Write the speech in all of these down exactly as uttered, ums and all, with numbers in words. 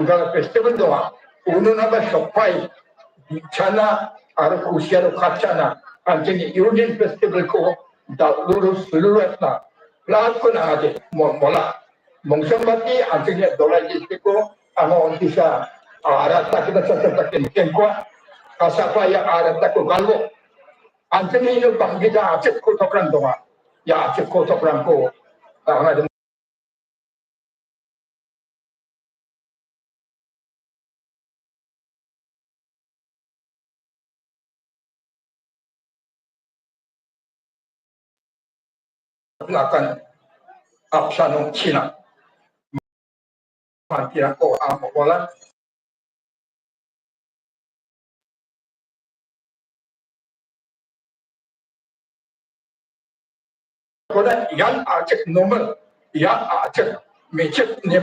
Gala festival doa, uno na ba sopai, chana, aro kusiaro kachana, ang chini Union Festival ko da luru sulu etna, plus ko na ade, mo-, mola. Mongsambati, ang chini Dolai district ko, amo ontisa, ara takita sasa takin kengkwa, kasapa ya ara tako galbo. Ang chini ino bangkita achik ko tokran doa, ya achik ko tokran ko, ang ade lakan apsano china. Pantia ko amo bola. Koda yang achik normal, yang achik mechik ni.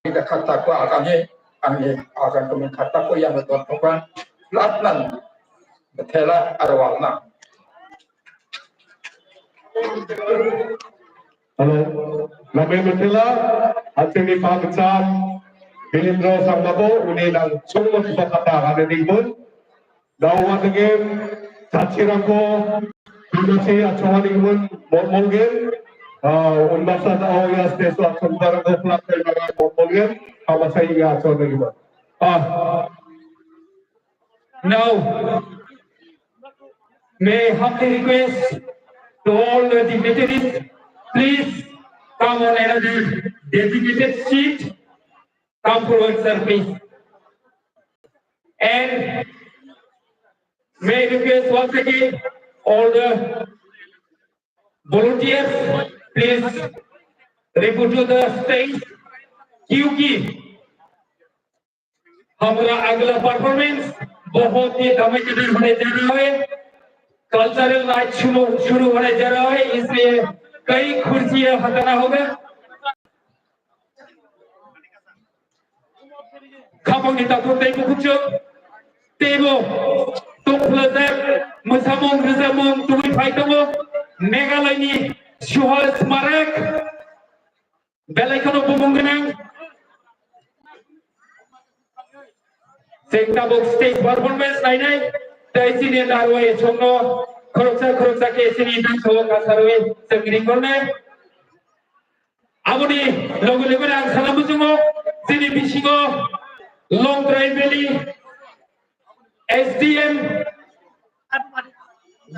Ida khatta ko agami, angni agan ko khatta ko yang don thokban, latnan, thela arwalna. Hello. Name Mithila, achini pangcham, Bilindra Sangmabo, uni nang chungmo chubakata hane ningbun. Dawa dengan, chachirangko, tunachi achawani ningbun, mol molgen. Ah, unbasa dawa ya stage achawani ningbun, mol molgen. Hamasai ya achawani ningbun. Ah. Now, may I humbly request to all the dignitaries, please come on another designated seat. Come forward, sir, please. And may I request once again all the volunteers, please report to the stage. क्योंकि हमारा अगला परफॉर्मेंस बहुत ही धमाकेदार होने जा रहा है। Cultural night शुरू, शुरू होने जा रहा है, इसलिए कई कुर्सियां हटाना होगा। Khapangni takhuk tei bukhukchuk, teibo tongphulajak mwsamung rwchapmung tubui phai tongo Meghalayani Suhas Marak. Belai kheno bumung gwnang. Chwng tabuk stage performance nainai tei chini narwai songno khoroksa khoroksa khe chini dangso kasarwi chwng ringkholnai. Aboni loge loge ang sana muchungo chini bisingo Longtrai Valley S D M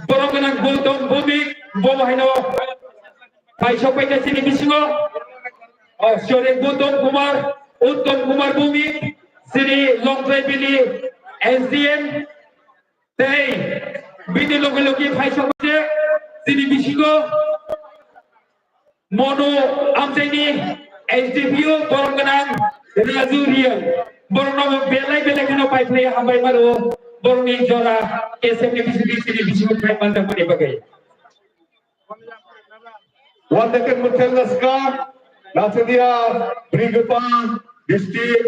borok gwnang Gautam Bhumik, bo haino paisok paikha chini bisingo, oh, sorry, Gautam Kumar, Uttam Kumar Bhumik, chini Longtrai Valley S D M, tei bini loge loge paisok paikha chini bisingo, Mono amchaini S D P O borok gwnang Raju Reang. Borokno belai belai kheno paiphlai hambai mano. Borokni jora S M ni bisingtwi chini bisingo khai manjakmani bagwi. Wandeken Muthel Naska, Nachadia, Brigapa, District,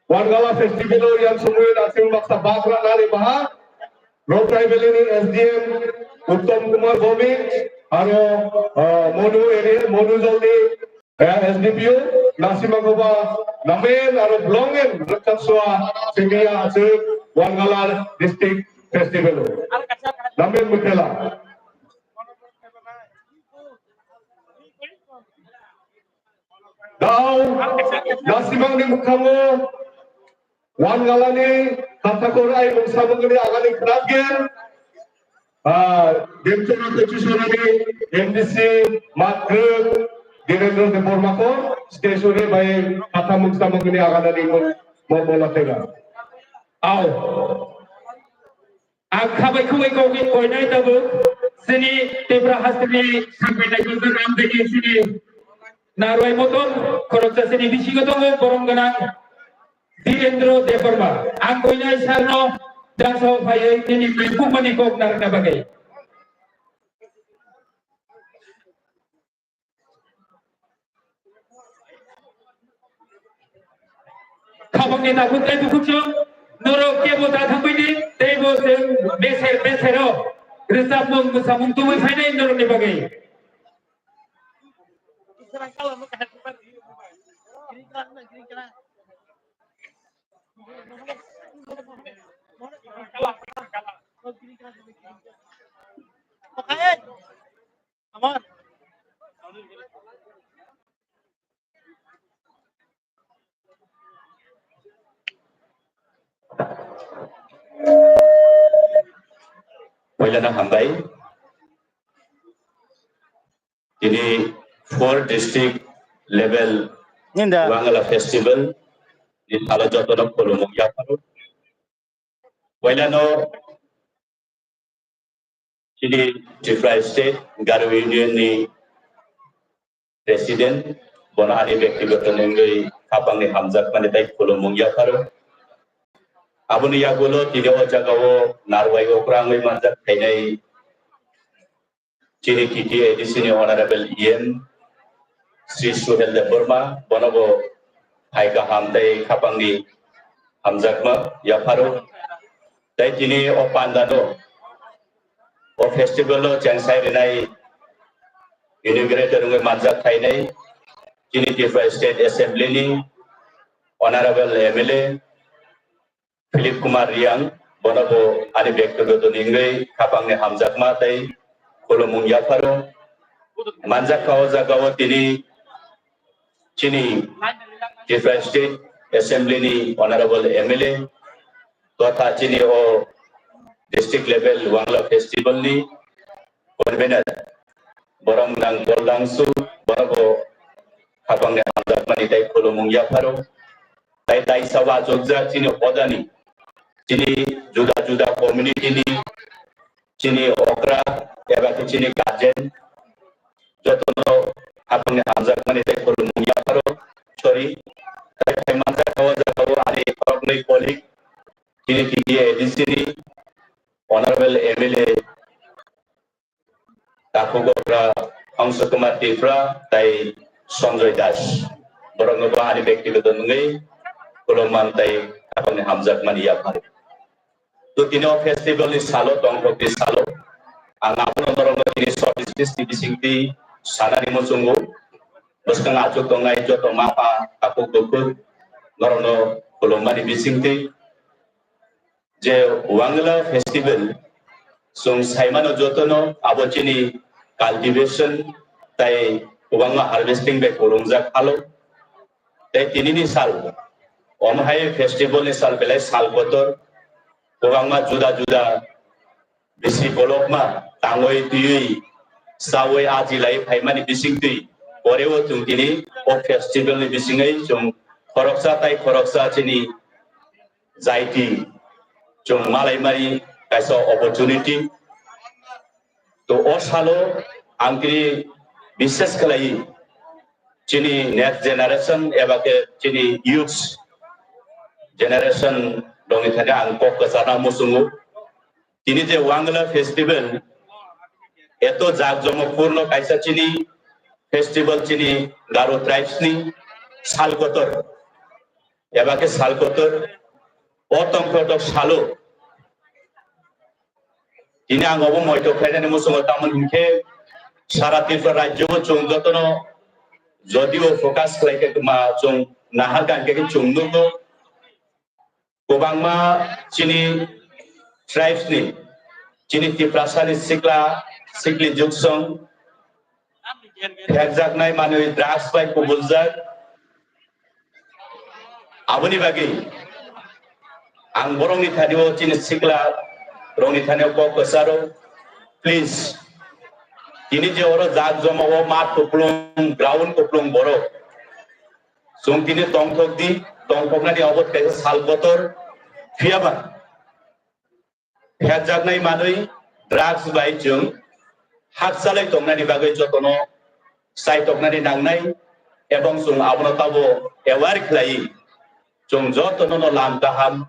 Wangala Festival o yang sumui nasin baksa bakra nari baha. Longtrai Valley ni S D M Uttam Kumar Bhowmik, aro, ah, Monu area, Monu Joldi, eh, S D P O, Nasima Goba, Namen, aro Blongen, Rwkhaksua, Simiya, Achuk, Wangala District Festival. Namen Mutela. Dao, Nasimang ni mukhango, Wan galani khatha kor ai mungsa mungni agani khwnakgwi, ah, Demchora Kochusorani M D C Makrwk Dhirendra Debbarma ko stage o bai khatha mungsa mungni aganani mung mo mola tega. Au. Ang khabai khumui kogwi koinai tabuk chini Tipra hasteni sangbai naikol ram degi chini narwai motom khoroksa chini bisingo tongo borom gwnang Dhirendra Debbarma. Ang koinai sarno jangsao phaiwi nini mengkukmani kok narwkna bagwi. Tabukni takhuk tei bukhuk chwng norok kebo ta thangbaidi tei bo chwng beser besero rwchapmung mwsamung tubui phainai norokni bagwi. Poilano hambai. Tini four district level Ninda. Wangala Festival ni salo jotono khulumung yapharo. Poilano chini Tripura State Garo Union ni President, bono ani bektigoto nungwi khapangni hamjakmani tei khulumung yapharo. Aboni yagulo tini o jagao narwai okra wngwi manjak khainai chini T T A D C ni Honorable E M Shri Suhel Debbarma, bono bo hai kaham tei khapangni hamjakma yapharo. Tei tini o pandano, o festival o chengsai rinai inaugurator wngwi manjak khainai chini Tripura State Assembly ni Honorable M L A Philip Kumar Riang, bono bo ani bektigoto ni wngwi khapangni hamjakma tei khulumung yapharo. Manjak kha o jagao tini chini Tripura State Assembly ni Honorable M L A totha chini o district level Wangla Festival ni convener borok nang Goldangsu, borok bo khapangni hamjakmani tei khulumung yapharo. Tei taisa wachukjak chini hodani, chini juda juda community ni, chini okra eba khe chini guardian, jotono khapangni hamjakmani tei khulumung yapharo. Sorry, tei phai manjak o jagao ani khoroknwi colleague, chini T T A D C ni Honorable M L A Takhuk okra Hangsa Kumar Tripura tei Sanjoy Das. Borokno bo ani bektigoto wngwi khulumman tei khapangni hamjakmani yaphar. To tini o festival ni salo, tongthokni salo, ang abono norokno tini short speech ni bisingtwi sanani muchungo. Bwskang achuk tongnai joto mapha, takhuk bukhuk, norokno khulummani bisingtwi je Wangla Festival chwng saimano jotono abo chini cultivation tei kwbangma harvesting bai kwrwngjak phalo. Tei tinini sal, omo hai festival ni sal belai sal kotor, kwbangma juda juda bisi bolokma tangwi twiwi chawi aji lai phaimani bisingtwi poreo chwng tini o festival ni bisingwi chwng khoroksa tai khoroksa chini jaiti chwng malaimani kaisa opportunity. To o salo ang tini bishes khlai chini next generation eba khe chini youths generation rokni thani ang kok kwchana muchungo. Tini je Wangla festival eto jakjomok purno kaisa chini festival chini Garo tribes ni sal kotor eba khe sal kotor o tongthok salo tini ang obo moito khlainani muchungo tamoni hinkhe sara Tripura rajyo bo chwng jotono jodio focus khlai khe ma chwng nahar gan khe chwng nugo kwbangma chini tribes ni chini Tiprasa ni sikla sikli juksong phekjaknai manwi drugs bai kubuljak. Aboni bagwi ang borokni thani o chini sikla rokni thani o kok kwcharo, please, tini je oro jak joma o mat kuplung, ground kuplung borok chwng tini tongthok di, tongthoknani obo kaisa sal kotor, phiyaba phekjaknai manwi drugs bai chwng hakchalai tongnani bagwi jotono chaitoknani nangnai, ebong chwng abono tabo aware khlai chwng jotono no lam kaham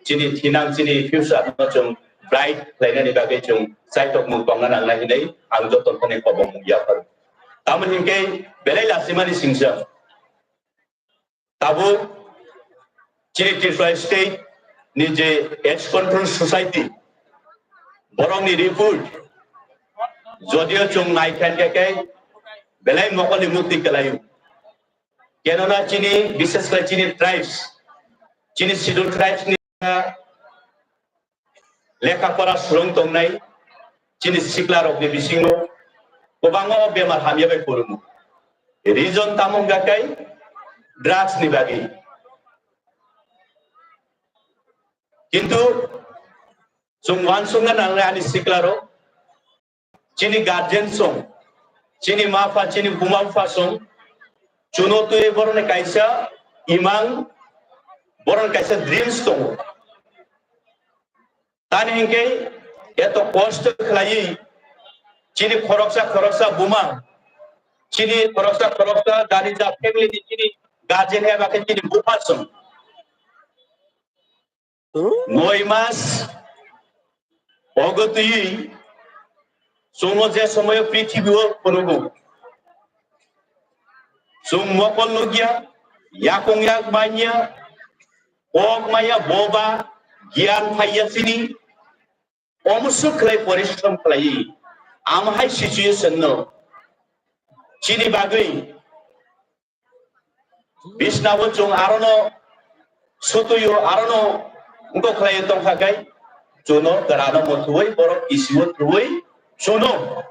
chini thinang chini future no chwng bright khlainani bagwi chwng chaitokmung tongna nangnai hinwi ang jotono khobong yaphar. Tamoni hinkhe belai lasimani singsa. Tabuk chini Tripura State ni je AIDS Control Society, borokni report jodio chwng naikha hwnkhe khe belai mokolni mukti kwlaio. Kenona chini, bishesh kore chini tribes, chini Scheduled Tribes ni lekha pora swrwng tongnai chini sikla rokni bisingo kwbangma o bemar hamya bai phurungo. Reason tamo hwnkha khe drugs ni bagwi. Kintu chwng uansukna nangnai ani sikla rok, chini guardian song, chini ma pha, chini buma bupha song, chuno twi boroni kaisa imang, boroni kaisa dreams tongo. Tani hinkhe eto kosto khlaiwi chini khoroksa khoroksa buma, chini khoroksa khoroksa gari ja family ni chini guardian eba khe chini bupha song. Noi mas ogo twi chwngno je somoyo prithibi o phunugo. Chwng mokol nukya, yakung yak manya, kok maya, boba, giyan phaiya chini. Omo swk khlai porishrom khlai. Amhai situation no chini bagwi bisnabo chwng arono sutuyo, arono wngkok khlai tongkha khe, chuno kwrano mothuwi, borok kisiwo thuwi, chuno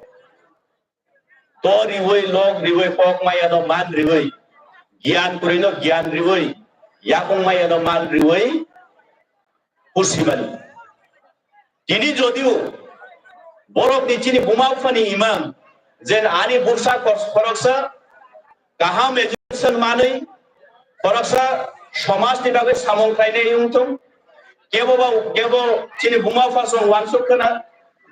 to riwi, lok riwi, kok mayano man riwi, giyan kwrwino giyan riwi, yakung mayano man riwi, pusimani. Tini jodio borok ni chini buma bupha ni imang je ani bwsa kos-, khoroksa kaham education manwi khoroksa somaj ni bagwi samung khlainai wngthung, kebo ba, kebo chini buma bupha song uansuk khna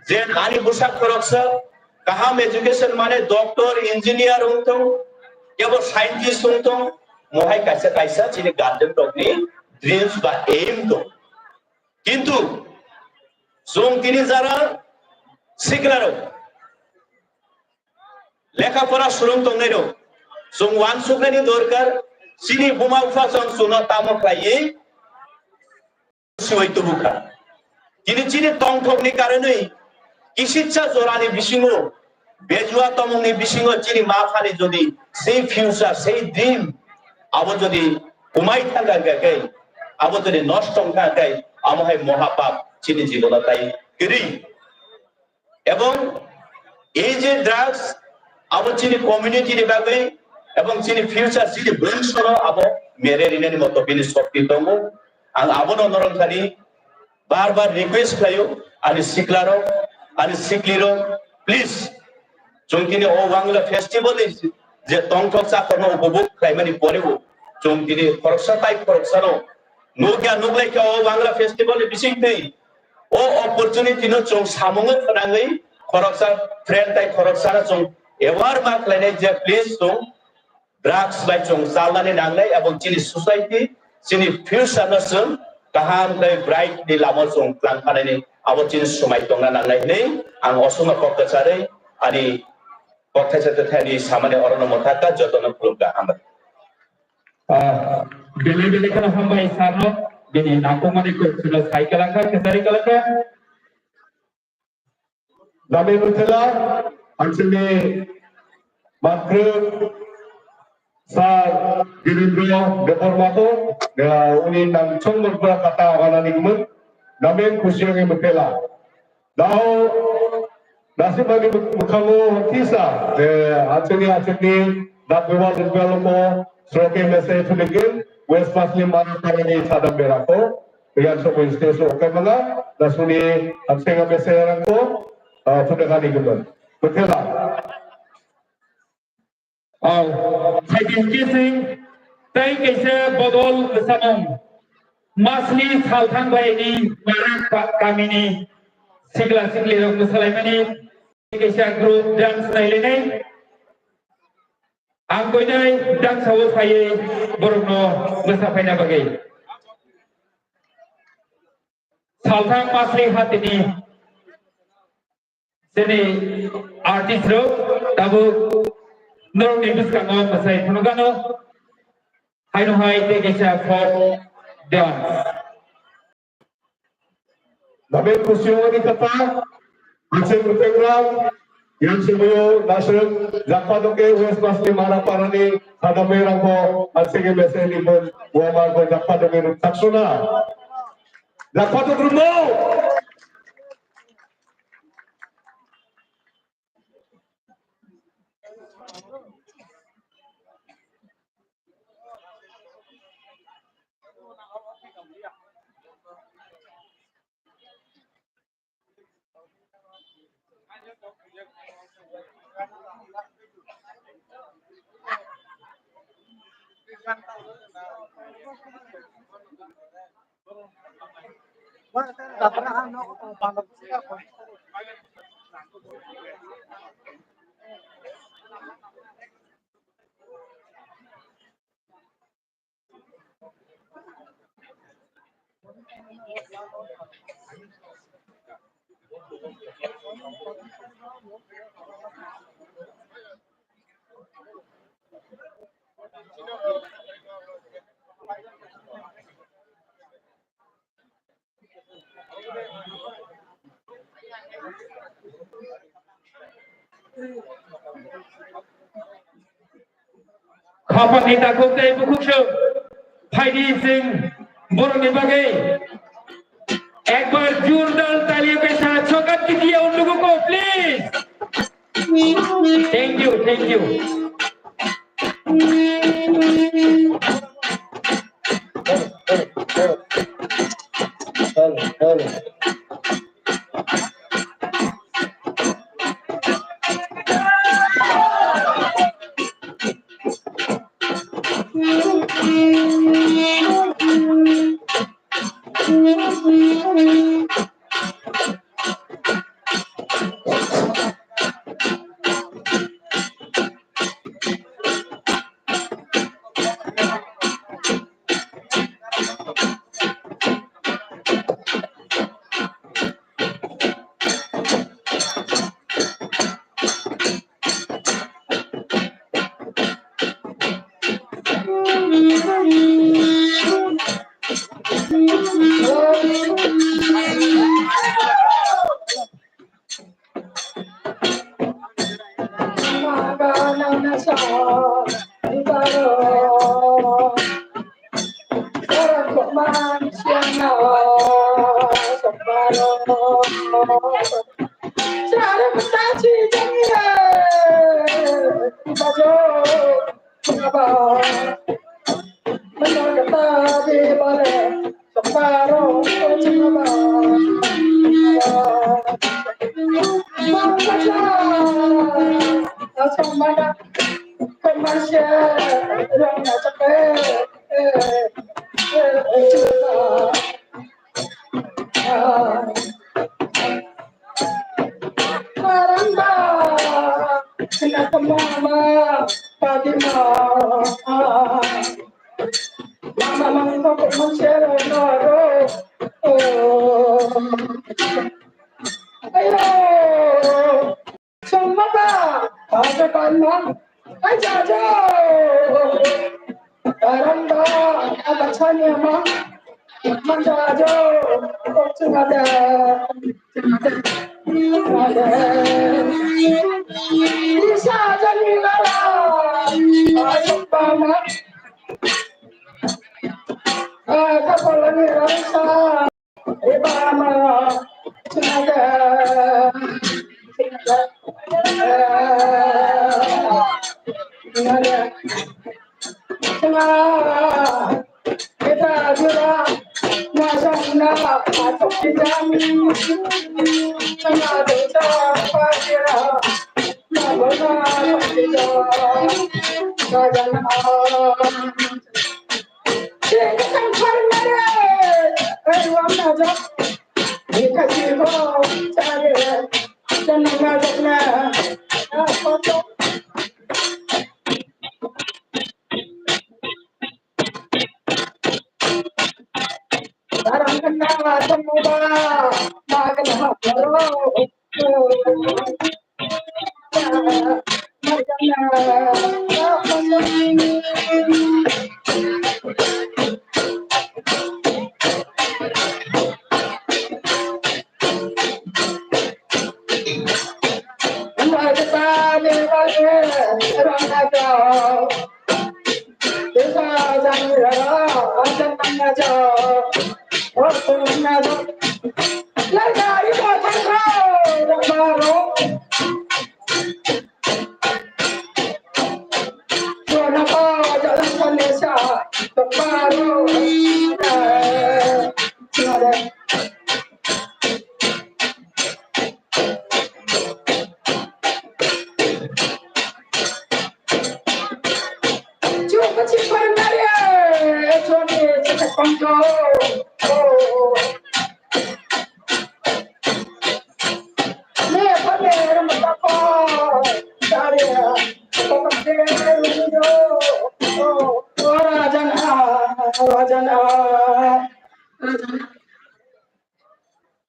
je ani bwsa khoroksa kaham education mane doctor, engineer wngthung, kebo scientist wngthung, mohai kaisa kaisa chini guardian rokni dreams ba aim dong. Kintu chwng tini jara siklarok, lekha pora swrwng tongnairok, chwng uansuknani dorkar, chini buma bupha chwng chwngno tamo khlaiwi siwi tubukha. Tini chini tongthokni karonwi kisitsa jorani bisingo, bejua tomongni bisingo chini ma phani jodi sei future, sei dream abo jodi kumai thangkha khe, abo jodi nosto wngkha khe, amo hai mohapap chini jibono tai kwrwi. Ebong ei je drugs abo chini community ni bagwi ebong chini future chini bwrwng sono abo mere rinani moto bini shokti tongo. Ang abono norok thani bar bar request khlaio, ani siklarok, ani siklirok, please, chwng tini o Wangla festival ni je tongthok chakhorno upobhog khlaimani porebo, chwng tini khoroksa tai khoroksano nukya nuklaikha o Wangla festival ni bisingtwi, o opportunity no chwng samungo khwnangwi khoroksa friend tai khoroksano chwng aware ma khlainai je please chwng drugs bai chwng chalnani nangnai, abo chini society, chini future no chwng kaham khe bright ni lama chwng tlang phanani, abo chini swmai tongna nangnai hinwi ang osomno kok kwcharwi ani kok thaisa twi thani samani orono mwthakha, jotono khulumkha, hambai. Ah, belai belai kheno hambai sir no, bini nangkukmani kok chwngno sai kwlangkha, kwcharwi kwlangkha. Dame Nutella, ang chini makrwk Sir Girindra Debbarma to, uni nang chongmor pura kata agana ni gumut, dame kusiang Nutella. Dao, nasi mani mukhango tisa, eh, achini achini, dat bebal bebal ko, sroke mese chulikin, West Pasli Mara Tarani sadam berako, Riyan Sopo Stage o kemala, nasuni ang senga mese rangko, ah, phunukani gumon. Bethela. Ang Khaidin Kising, tei kaisa bodol bwsamung. Masni salthang bai ni Barak pa-, kamini sikla sikli rok bwsalaimani kaisa group dance nailainai. Ang koinai dance o phaiwi borokno bwsa phaina bagwi. Salthang Masri hatini chini artist rok tabuk norokni bwskango mwsai phunukgano. Haino hai tei kaisa folk Dance. Dabe kusiyo ni kata, Aseng Rupengrang, yang semuyo nasem, japa doke West Masni Mara Parani, Sadame Rangbo, Aseng Mese ni bon, wama go japa doke Rup Taksuna. Japa doke Rumo. Khapang ni takhuk tei bukhuk sung phaidi sing borok ni bagwi ekbar jordar tali kaisa sokat kidiya undugu ko, please. Thank you, thank you. Hello, hello. Ayo. Songmata, aja kanma, aja aja. Karamba, aja chanyama, manja aja. Songmata, isa aja nila, aja pama. Aja pala nila isa.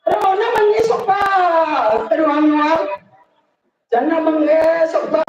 Rwna mangni sokba, rwna. Jana mangni sokba.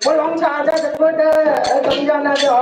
Bolong sa ja jagada, jong jana jo.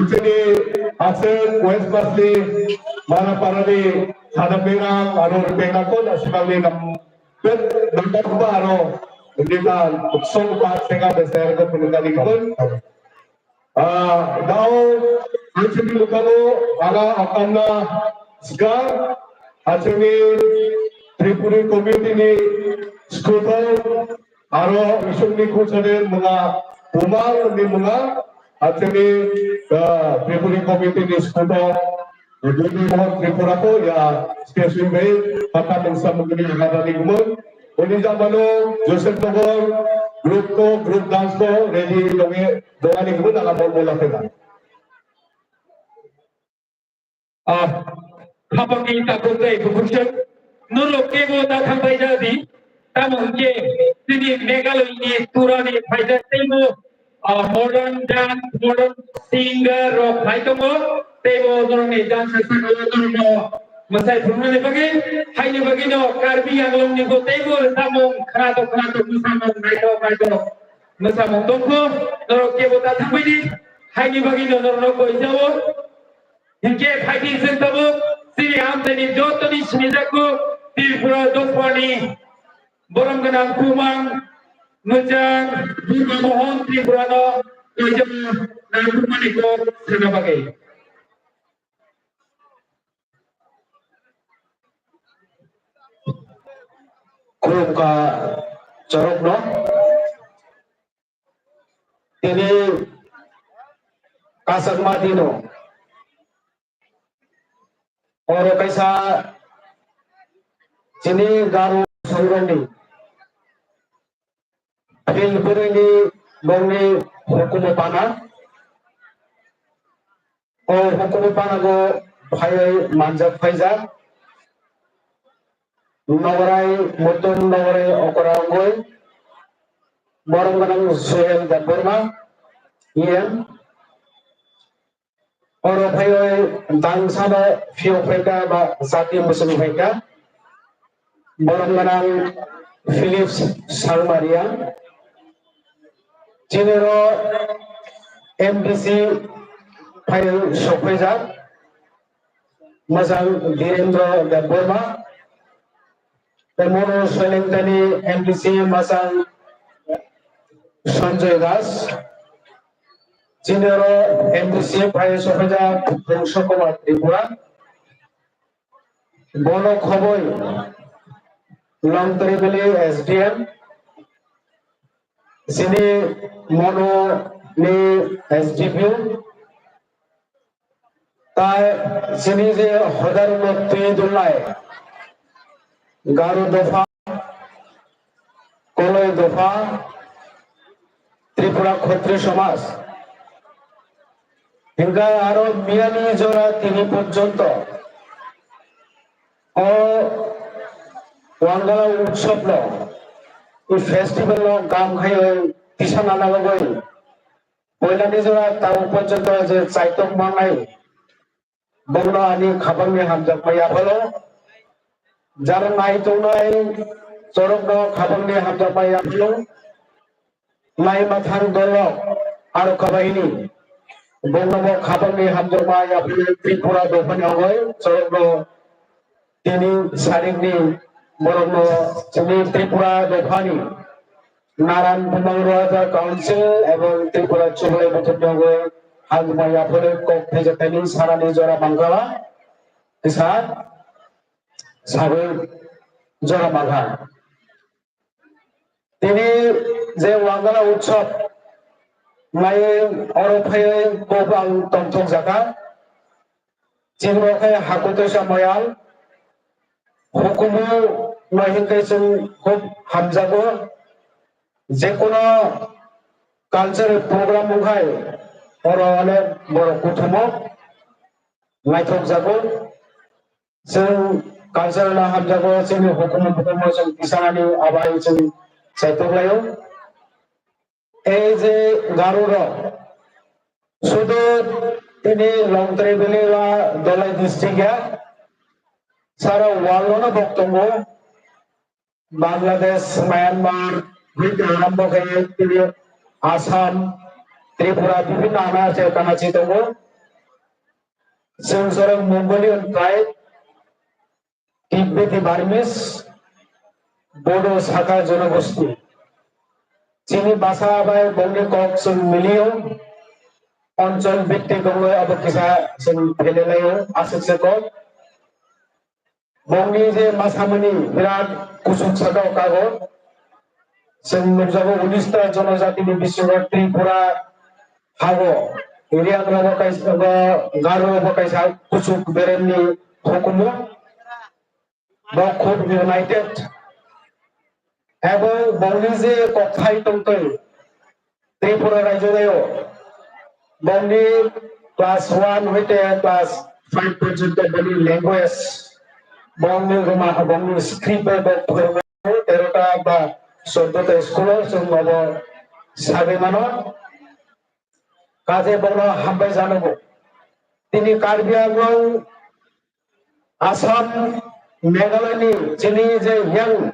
Chini aswk West Basli Maraparani Khadaperang aro Rupengako nasimangni nam-, nambar ba aro Nita Song Pak Senga Beser ko penukani kabun. Ah, dao, aswkni mukhango, aga akamna, ska, aswkni Tripuri committee ni scooter aro isukni kuchade mwnga Kumar ni mwnga achini, ah, Tripuri committee ni scooter Dui Mohor Tripura ko ya special bai pata mungsa mungni agada ni gumon. Oni jamano Joseph Nagar group ko group dance ko ready longe dongani gumon ala bol bola peda. Ah, khapangni takhuk tei bukhuk seng. Norok kebo da thangbai ja di. Tamo hwnkhe chini Meghalaya ni Tura ni phaijak teibo, ah, modern dance, modern singer rok phai tongo. Teibo norokni dance sakao norokno mwsai phunuknani bagwi, haini bagwino Karbi Anglong ni bo teibo samung khwnathok khwnathok mwsamung naithok naithok mwsamung tongkho. Norok kebo da thangbai di. Haini bagwino norokno koi jao. Hinkhe phaidi chwng tabuk chini amchaini jotoni sinijakgo Tripura dophani borom gwnang Kumang Mwchang Durga Mohon Tripurano koijak nangkukmani kok sana bagwi. Khulumkha chorokno. Tini kasakma dino oro kaisa chini Garo songrongni phil bwrwini bongni hukumu pana. O hukumu panago phaiwi manjak phaijak. Nogorai Mutum, Nogorai okora wngwi borom gwnang Suhel Debbarma, E M. Oro phaiwi dangsano phiyok phaikha ba jati muchung phaikha. Borom gwnang Philip Sangma Reang. Chini oro M D C phai sokphaijak. Mwchang Dhirendra Debbarma, tei mono Soilengtani M D C mwchang Sanjoy Das, chini oro M D C phai sokhaijak Bongso Kumar Tripura, bono khoboi Longtri Valley S D M, chini mono ni S D P O, Tai chini je hodar no twi dulnai Garo dopha, Koloi dopha, Tripura Khotri Somaj, hinkhe aro miyani jora tini porjonto o Wangala Utsav no, i festival no kam khai tisa nana bagwi Poilani jora tabuk porjonto je chaitok mangnai, bongno ani khapangni hamjakma yaphalo. Jaro nai tongnai, chorokno khapangni hamjakma yaphalo. Nai mathang dolo aro kabaini, bongno bo khapangni hamjakma yaphalo Tripura dophani hongoi chorokno Tini sarikni borokno chini Tripura dophani Naran Bumang Roja Council ebong Tripura Chuglai Buthumni hagwi hangma yaphano kok thaijaknani sarani jora mangkha kisa sagwi jora mangkha. Tini je Wangala Utsav mai oro phaiwi kok ang tongthok jaka. Chini bo khe hakutwi sa moyal. Hukumu no hinkhe chwng hub hamjago. Jekono cultural program wngkhai oro onek borok kuthumo naithok jago. Chwng cultural no hamjago, chini hukumu bukumu chwng tisanani abai chwng saitok laio. Ei je Garo rok sudu tini Longtrai Valley ba Dholai district ya sara world no bok tongo. Bangladesh, Myanmar, hwnkhe arombo khe tini Assam, Tripura, bibhinno anache kanachi tongo. Chwng jorok Mongolian tribe, Tibeti Burmese, Bodo Saka jonogosti. Chini basa bai bongni kok chwng milio, onchol bhittik wngwi abo kisa chwng phelelaio, aswk se kok. Bongni je masamani birat kuchuk saka o kago. Chwng nukjago unis ta jonojatini bisingo Tripura hago Riang rokbo kaisa, Garo rokbo kaisa kuchuk beremni hukumu. Bo khub united. Ebong bongni je kokthai tongtwi Tripura rajyo o bongni class one hoite class five porjonto boni language, bongni Roma, bongni script bai bo phwrwngmani tero ta ba chordo ta school o chwng obo sagwi mano. Kaje bongno hambai janogo. Tini Karbi Anglong, Assam, Meghalaya ni chini je young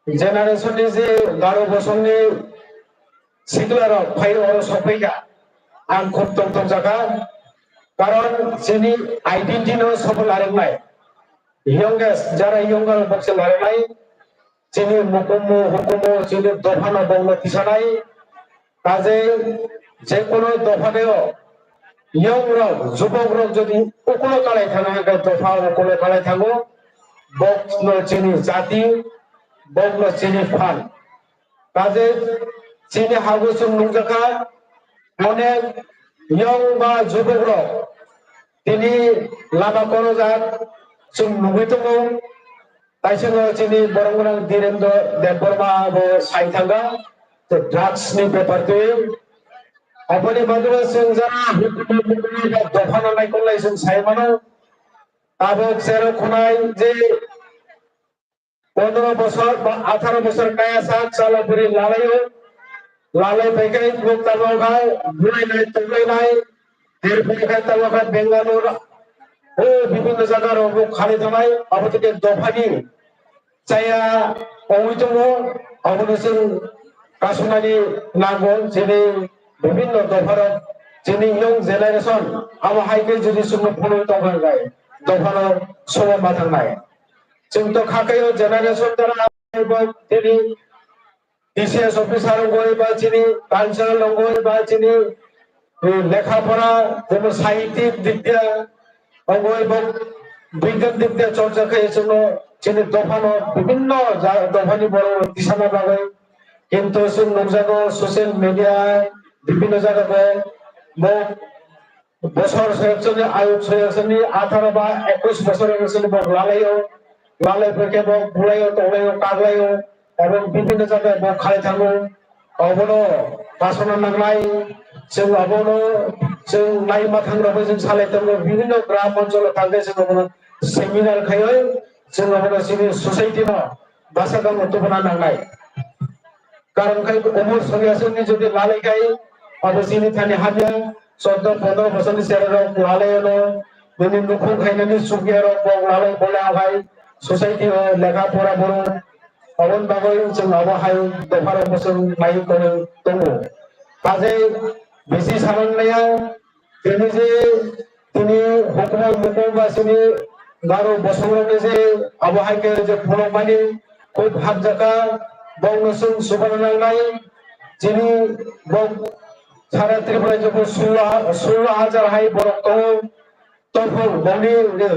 generation ni je Garo bosong ni sikla rok phai oro sophaikha. Ang khub tongthok jakha. Karon chini identity no sobo narwknai. Youngest, jara younger bokse narwknai. Chini mukumu, hukumu, chini dophano bongno tisanai. Kaje je kono dopha deo young rok, jubok rok jodi ukulo kalai thangna hwnkhe dopha ukulo kalai thango, bokno chini jati, bokno chini phan. Kaje chini hago chwng nukjakha onek young ba jubok rok tini lama korojak chwng nugwi tongo. Kaisa no chini borok gwnang Dhirendra Debbarma bo sai thanga, to drugs ni bepar twi. Aboni bagwi chwng jara hukumu hukumu ba dopha no naikolnai chwng sai mano. Tabuk chero khwnai je pondro bosor ba atharo bosor kaya sak chalo bwrwi lalaio. Lalai bai khe buk tamo khai bulai nai tonglainai. Erpore khe tamo khe Bengaluru, o bibhinno jaga rok bo khali tongnai, abo theke dophani chaya ongwi tongo, abono chwng kasumani nango, chini bibhinno dopharok, chini young generation, abo hai khe jodi chwngno phunui tongkha khe dophano sobo ma thangnai. Chwng to kha khe o generation dara bo chini D C S officer wngwi ba chini cultural wngwi ba chini, eh, lekha pora, jemon sahitya dik diya wngwi ba bigyan dik diya chorcha khai chwngno chini dophano bibhinno ja-, dophani borok tisana bagwi. Kintu chwng nukjago social media bibhinno jagao bo bosor soyakjani, ayuk soyakjani atharo ba ekwis bosor soyakjani bo lalaio, lalai pore khe bo bulaio, tonglaio, kaglaio, ebong bibhinno jaga bo khalai thango. Obono kasona nangnai, chwng obono chwng nai mathang rokbai chwng salai tongo, bibhinno gram oncholo thangkhe chwng obono seminar khaiwi chwng obono chini society no bwsa tongmo tubuna nangnai. Karon khai umor soyakjani jodi lalai khai, abo chini thani hamya, chordo pondro bosorni chera rok lalai ano, bini nukhung khainani chukya rok bo lalai bolai abai, society o lekha pora borok, aboni bagwi chwng abo hai dopha rok bo chwng nai tongwi tongo. Kaje bisi saman maya, tini je tini hukumu mukumu ba chini Garo bosongrokni je abo hai khe je phunukmani khub hamjakha, bokno chwng subana nangnai. Chini bok sara Tripura jebo sullo ha-, sullo hajar hai borok tongo. Tophong bokni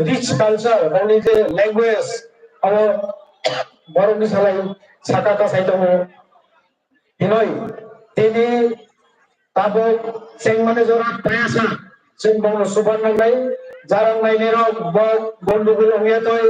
rich culture, bokni je language, abo borokni salai saka kasai tongo. Hinoi, tini tabuk chengmani jora payasa, chwng bokno subar nangnai, jarang nainai rok bo gondogol wngya toi,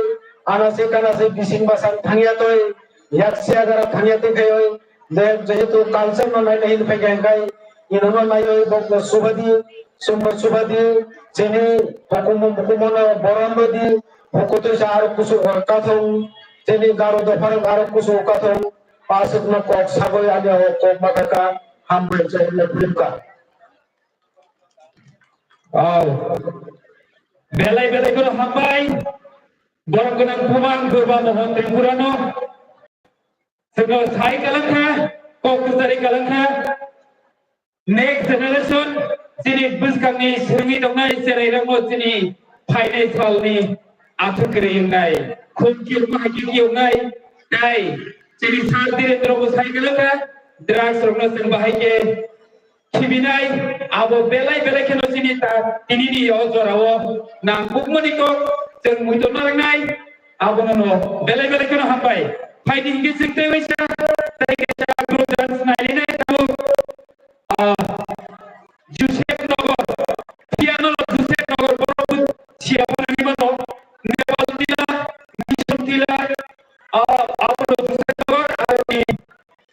anase kanase bising basang thangya toi, yaksi agara thangya toi khaioi, je jehetu culture no nainai hin phaikha hinkhai, inono naioi bokno subadi, chwngno subadi, chini hukumu mukumu no borom rwdi, hukutwi sa aro kusu kathong, chini Garo dopharok aro kusu kathong, Aswkno kok sagwi ani o kok ma kha kha, hambai chai le philip kha. Aw. Belai belai kheno hambai. Borok gwnang Buma Durba Mohan Tripurano. Sino sai kalangkha, kok kwchari kalangkha. Next generation, chini bwskangni swrwngwi tongnai cherairokno chini phainai salni athuk kwrwi wngnai, khum kiyokma hai khe kiyoknai, tai chini sir Dhirendra bo sai kwlwkha, drugs rokno chwng bahai khe khibinai, abo belai belai kheno chini ta tinini o jorao nangkukmani kok chwng muitor narwknai. Abono no belai belai kheno hambai. Phaidi hinkhe chwng tei waisa tei kaisa group dance nailainai tabuk, ah, Joseph Nagar, piano rok Joseph Nagar, borok bo siya phano hinwi mano, Nepal tila, Mission tila, ah, abono Joseph Nagar, aroni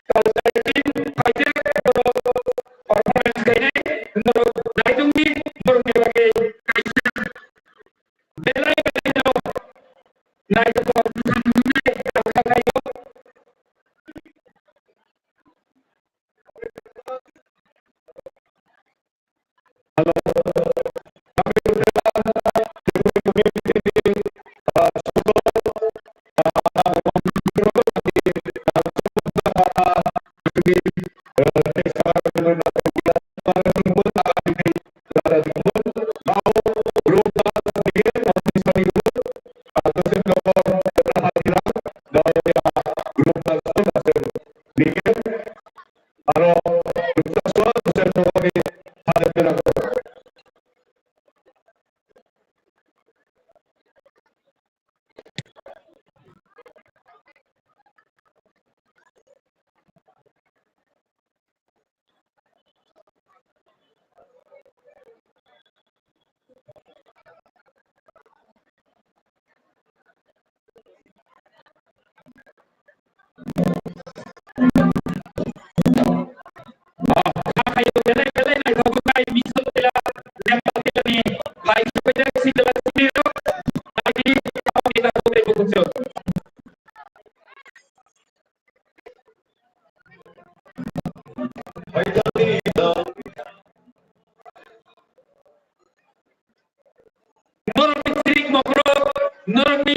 cultural team phaikhe borok performance khainai, norok naitongdi, norokni bagwi kaisa belai belai no naitokma bwthang hwnwi kha khaio. Hello. Norokni siring bokhorok, norokni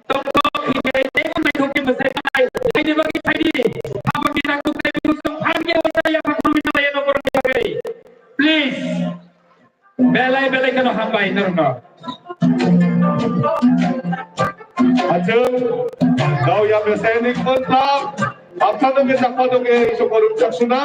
tongthok hinkhe teibo naithokni mwsai manai. Haini bagwi phaidi, habangni nangkuknai bwswk phangya wngkha yapha khulumwi tonglaio norokni bagwi. Please. Belai belai kheno hambai norokno. Achuk, kau ya besenik kontak, apsano ke sakpa doke iso korum chaksuna.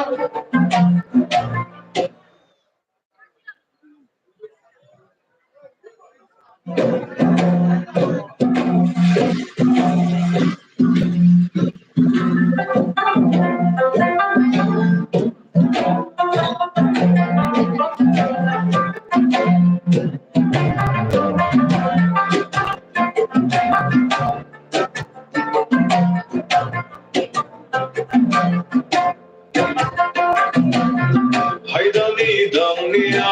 Haidani dangnia,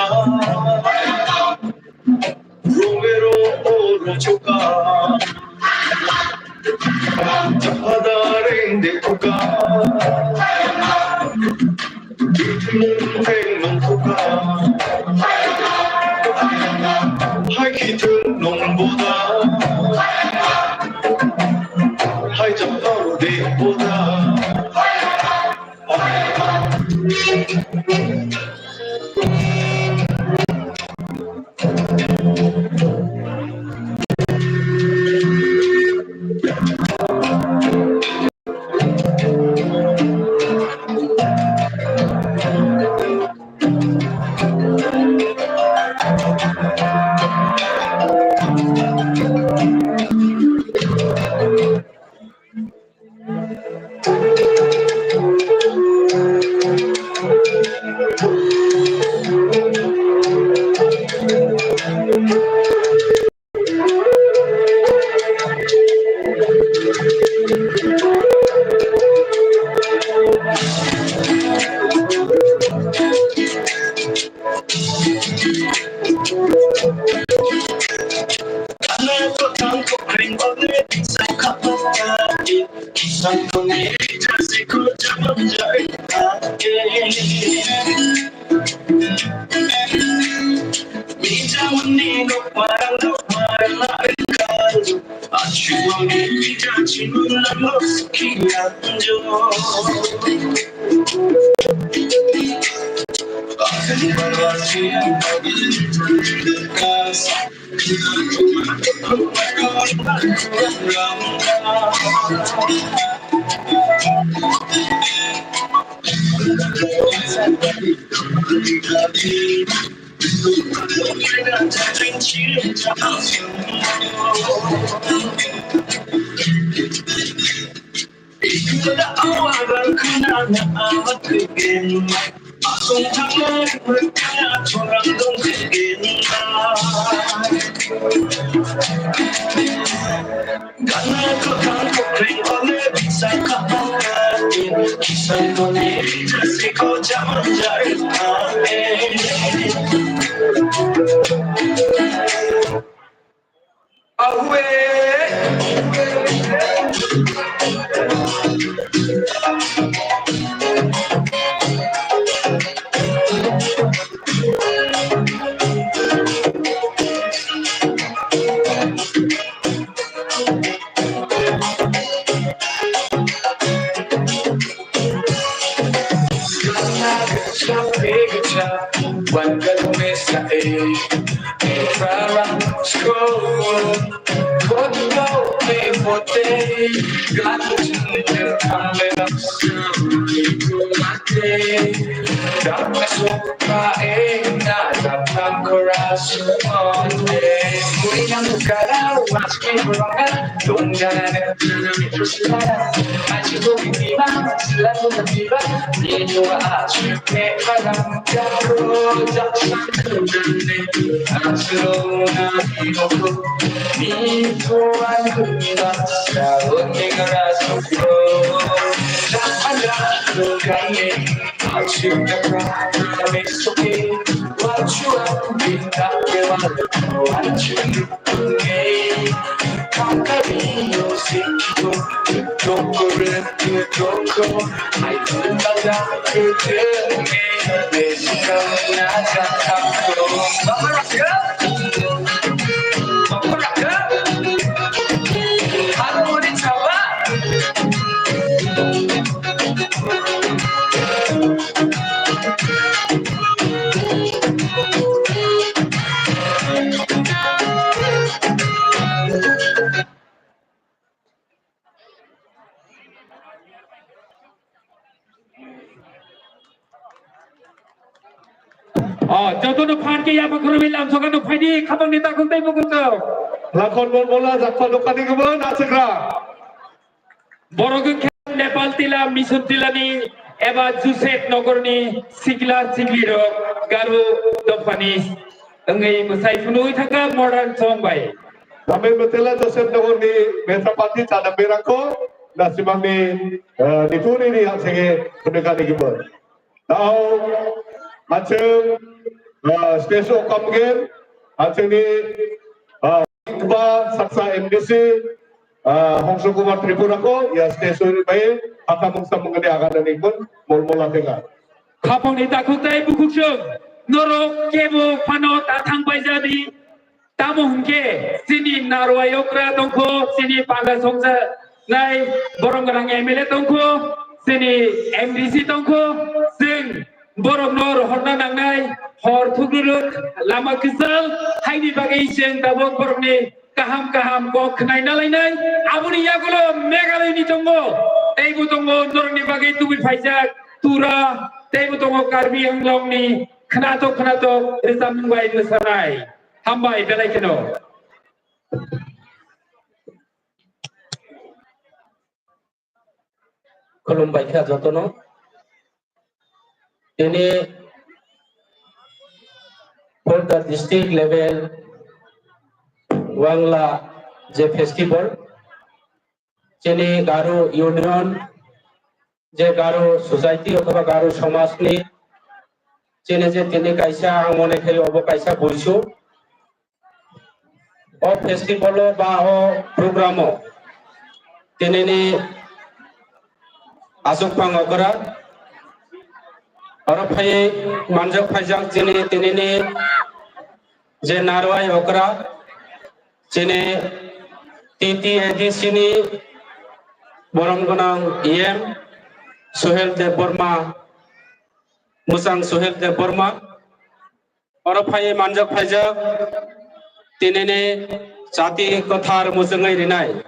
Romero oro chuka, Chapada reng de kuka, Bitlung teng nung kuka, Hai khitun nung boda, Hai chapau de boda. Oh, jotono phan khe yapha khoroknwi lamsoka no phaidi, khapangni takhuk tei bukhuk rok. Lakhon Molmola, Jakpa Dokani Gubun, Achagra. Borok wngkha Nepal Tila, Mission Tilani eba Joseph Nogorni sikla siklirok Garo dophani wngwi mwsai phunugwi thangkha modern song bai. Tamil Mitela Joseph Nogorni Metrapati Chadam Berangko, nasimangni, eh, nituri ni hamsenge phunugani gibor. Tao, hachung, eh, stage o kamgen, hachungni, eh, Ba saksa M D C, ah, Hongso Kumar Tripura ko, ya stage ori bai, hata mungsa mungani agada ni gun, mol mola tega. Khapangni takhuk tei bukhuk chwng, norok kebo phano ta thang pai jadi, tamo hwnkhe, chini narwai okra tongkho, chini panda songja nai, borom gwnang M L A tongkho, chini M D C tongkho, chwng, Borokno rohorna nangnai, hor thukrwrwk, lama kwchal, haini bagwi chwng tabuk borokni kaham kaham kok khnaina lainai. Aboni yagulo Meghalaya ni tongo, teibo tongo norokni bagwi tubui phaijak Tura, teibo tongo Karbi Anglong ni khnatok khnatok rwchapmung bai mwsanai. Hambai belai kheno. Khulumbai kha jotono. Tini for the district level Wangla je festival, chini Garo Union, je Garo society othoba Garo somaj ni chini je tini kaisa ang mone khai obo kaisa buisu. O festival o ba o program o tinini aswk phang okra oro phai manjak phaijak chini tinini je narwai okra chini T T A D C ni borom gwnang E M Suhel Debbarma, Mwchang Suhel Debbarma. Oro phaiwi manjak phaijak tinini chati kwthar muchungwi rinai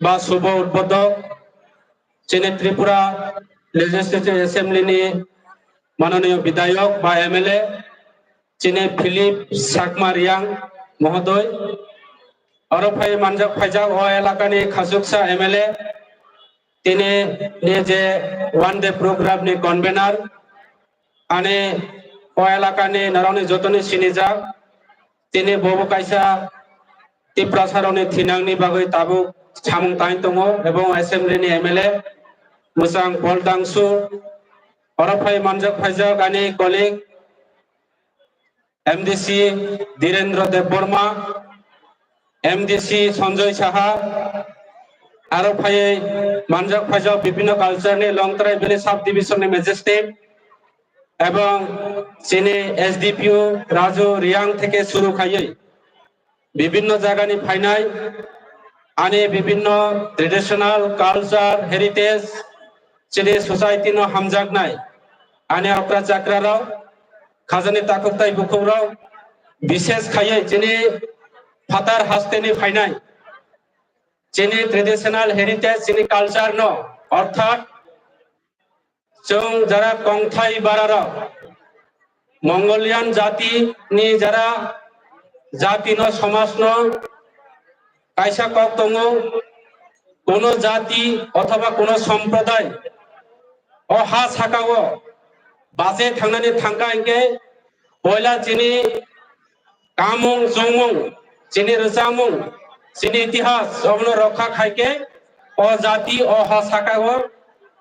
ba subo udbodhok chini Tripura Legislative Assembly ni mananiyo bidhayok ba M L A chini Philip Sakma Riang mohodoi, oro phai manjak phaijak o elakani khachuksa M L A, tini ni je one day program ni convener, ani o elakani norokni jotoni sinijak, tini bobo kaisa Tiprasarokni thinangni bagwi tabuk samung tang tongo, ebong assembly ni M L A mwchang Paul Dangsu, oro phai manjak phaijak ani colleague M D C Dhirendra Debbarma, M D C Sanjoy Saha, aro phaiwi manjak phaijak bibhinno culture ni Longtrai village sub division ni magistrate, ebong chini S D P O Raju Riang theke suru khaiwi bibhinno jagani phainai, ani bibhinno traditional culture, heritage, chini society no hamjaknai, ani okra chakra rok, khajani takhuk tai bukhuk rok, bishes khaiwi chini phatar hasteni phainai, chini traditional heritage, chini culture no, orthat chwng jara kongthai bararok, Mongolian jati ni jara jati no, somaj no kaisa kok tongo, kuno jati othoba kuno somproday o ha saka o bache thangnani thangkha hinkhe poila chini kamung chumung, chini rwchapmung, chini itihas obono rokha khaikhe o jati o ha saka o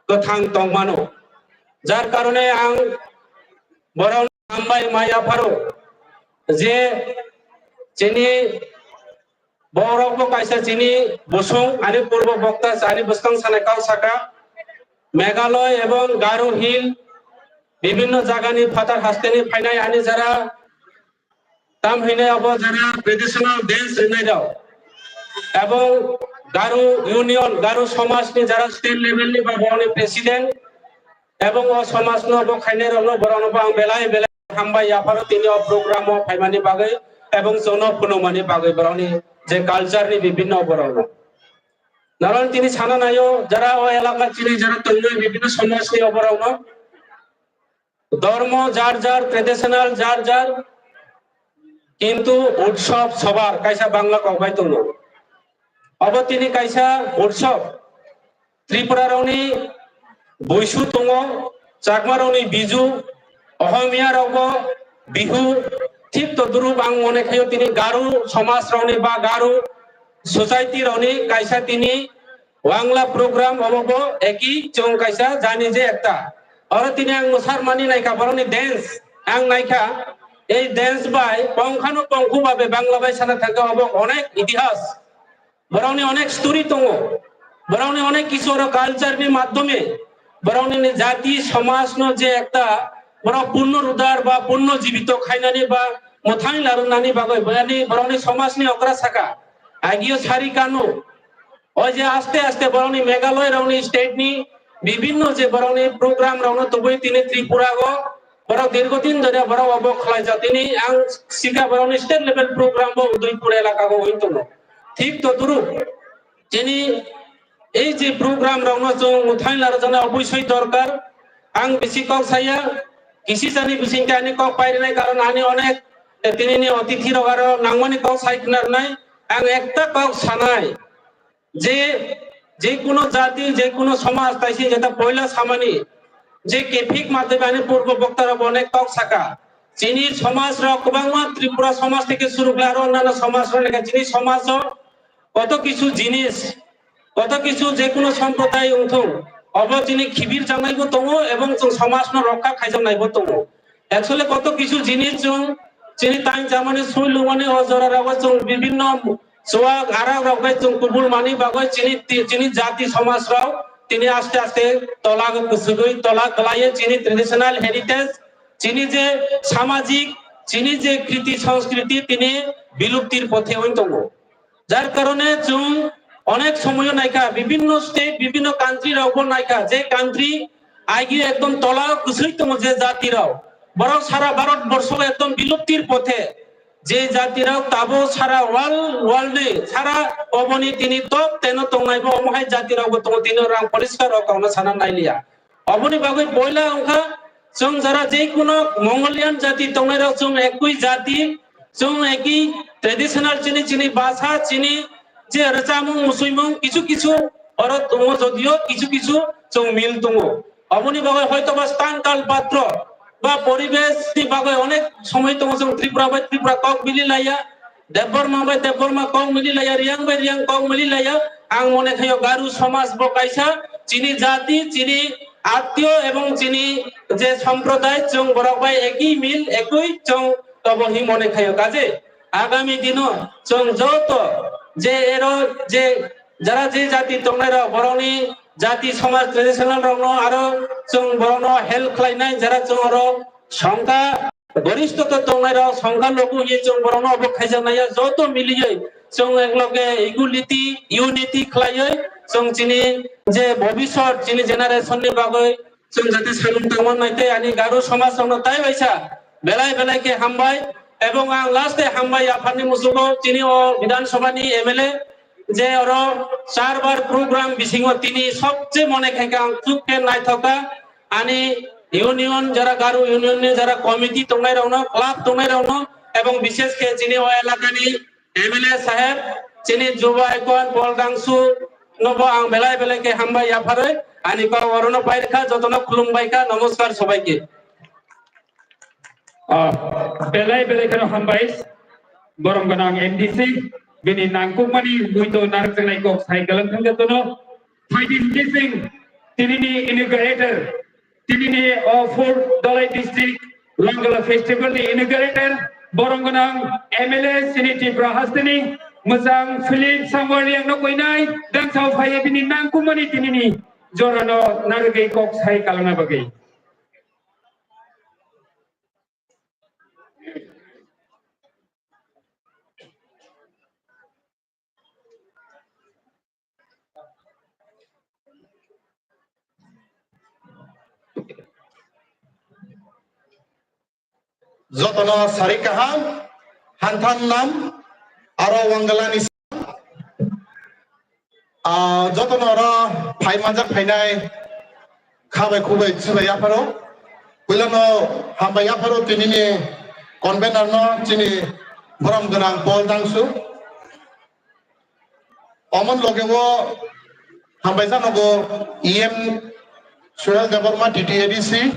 kwthang tongmano. Jar karone ang borok hambai ma yapharo je chini borok bo kaisa chini busung ani purbo bokta ani bwskang sanai kau saka Meghalaya ebong Garo Hill bibhinno jagani phatar hasteni phainai ani jara tam hinai abo jara traditional dance rinai rok ebong Garo Union Garo somaj ni jara state level ni ba borok ni president ebong o somaj no bo khainai rok no borok no bo ang belai belai hambai yapharo tini o program o phaimani bagwi ebong chwngno phunukmani bagwi borokni je culture ni bibhinno borokno. Naran tini sana nayo jara o elaka chini jara tongnai bibhinno somajni o borokno. Dhormo jar jar, traditional jar jar, kintu utsob sobar kaisa Bangla kok bai tongo. Obo tini kaisa utsob. Tripura rokni Buisu tongo, Chakma rokni Biju, Ohomia rokbo Bihu, thik todrup ang mone khaio tini Garo somaj rokni ba Garo society rokni kaisa tini Wangla program obo bo eki chwng kaisa jani je ekta. Oro tini ang mwsarmani naikha borokni dance ang naikha, ei dance bai pongkhano pongkhu babe Bangla bai sana thangkha obo onek itihas. Borokni onek story tongo, borokni onek kisu oro culture ni madhyome borokni jati somaj no je ekta borok punno rudar ba punno jibito khainani ba mwthang larwnani bagwi bani borokni somaj ni okra saka agio sari kanu. O je aste aste borokni Meghalaya rokni state ni bibhinno je borokni program rokno tubui tini Tripura o borok dirgo din dhori borok obo khlaijak tini ang sika borokni state level program bo Udaipur elaka o wng tongo. Thik todrup chini ei je program rokno chwng mwthang larwjaknai obosoi dorkar. Ang bisi kok saya, kisi jani bisingtwi ani kok pairinai karon ani onek tini ni otithi rok aro nangmani kok sai khwnarnai. Ang ekta kok sanai je, je kuno jati, je kuno somaj taisi jeta poila samani je kephik madhyome ani purbo bokta rok onek kok saka. Chini somaj rok kwbangma Tripura somaj theke suru khlai aro onnanno somaj rok lekha chini somaj o koto kisu jinis, koto kisu je kuno somproday wngthung, obo chini khibir jaknai bo tongo ebong chwng somaj no rokha khaijaknai bo tongo. Actually koto kisu jinis chwng chini time chamani sui lumani o jora rogo chwng bibhinno chuak arak rok bai chwng kubul mani bagwi chini ti-, chini jati somaj rok tini aste aste tola kwswgwi tola kwlaiwi chini traditional heritage, chini je samajik, chini je kriti sanskriti tini biluptir pothe wng tongo. Jar karone chwng onek somoyo naikha, bibhinno state, bibhinno country rokbo naikha, je country agi ekdom tola kwswi tongo je jati rok. Borok sara Bharat borsho ekdom biluptir pothe. Je jati rok tabo sara world, world ni sara oboni tini top ten o tongnai bo omo hai jati rok bo tongo tini rang poriskar rok kauna sana nailiya. Oboni bagwi poila wngkha Chwng jara je kuno Mongolian jati tongnai rok chwng ekui jati, chwng eki traditional chini chini basa chini je rwchapmung musuimung kichu kichu oro tongo jodio kichu kichu chwng mil tongo. Oboni bagwi hoito ba stan kal patro ba poribesh ni bagwi onek somoi tongo chwng Tripura bai Tripura kok mili laiya. Debbarma bai Debbarma kok mili laiya, Riyang bai Riyang kok mili laiya. Ang mone khayo Garu somaj bo kaisa chini jati, chini atio ebong chini je somproday chwng borok bai eki mil ekui chwng tobo hi mone khayo. Kaje agami dino chwng joto je ero je jara je jati tongnai rok borokni jati somaj traditional rokno aro chwng borokno help khlainai jara chwng oro songkha goristho to tongnai rok songkha logu ye chwng borokno obo khaijaknai ya joto miliye chwng ekloge equality unity khlaiwi chwng chini je bobisot chini generation ni bagwi chwng jate salum tangma nai tei ani Garu somaj rokno tai baisa belai belai khe hambai ebong ang last e hambai yapharni musugo chini o Bidhan Sabha ni M L A je oro charbar program bisingo tini sobse mone khaikha ang chuk khe naithokha ani union jara Garu union ni jara committee tongnai rokno club tongnai rokno ebong bishesh khe chini o elakani M L A saheb chini Juba Icon Paul Dangsu nobo ang belai belai khe hambai yapharwi ani kok orono bairkha jotono khulumbaikha namaskar sobaike. Ah, belai belai kheno hambai. Borom gwnang M D C, bini nangkukmani muito narwkjaknai kok sai kwlwng thangkha tono. Phaidi hinkhe chwng tinini inaugurator, tinini o fourth Dhalai district Wangala festival ni inaugurator, borom gwnang M L A chini Tripura hasteni mwchang Philip Sangwariang no koinai dangsao phaiwi bini nangkukmani tinini jorano narwgwi kok sai kwlwngna bagwi. Jotono sari kaham, hanthan nam, aro Wangalani Ah, jotono oro phai manjak phainai khabai khubai chubai yapharo. Puilano hambai yapharo tinini convener no chini borom gwnang Paul Dangsu. Omon loge o hambai janogo E M Suhel Debbarma, T T A D C,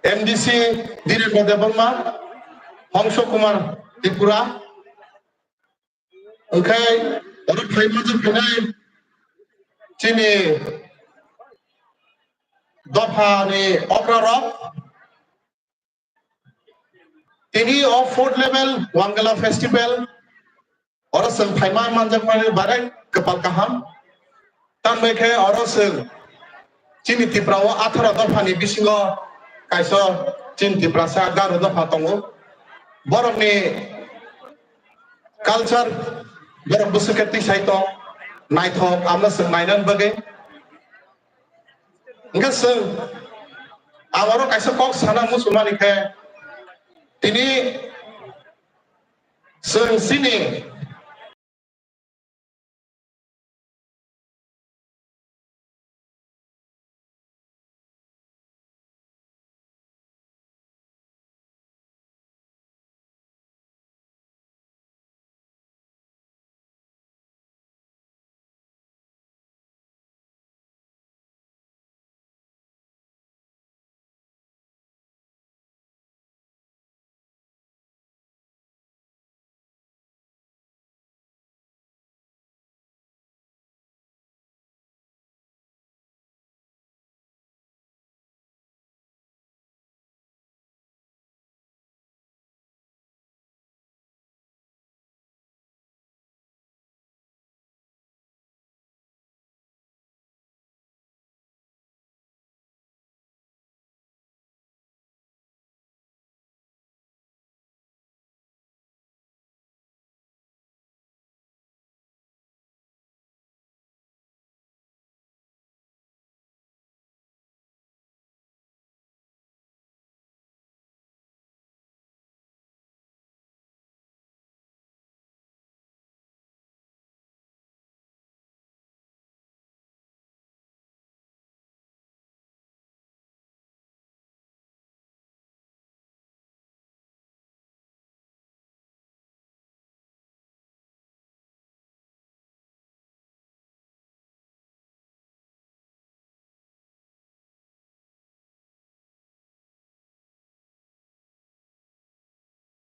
M D C Dhirendra Debbarma, Hongso Kumar Tripura, Hwnkhe oro phai manjak phainai chini dophani okrarok tini o fourth level Wangala festival oro chwng phaima manjakmani barai kwpal kaham. Tambai khe oro chwng chini Tripura o atharo dophani bisingo kaisa chini Tiprasa Garo dopha tongo. Borokni culture borok bwswk khe tisai tong, naithok, amo chwng nainani bagwi. Hwnkhe chwng ang oro kaisa kok sana muchungmani khe tini chwng chini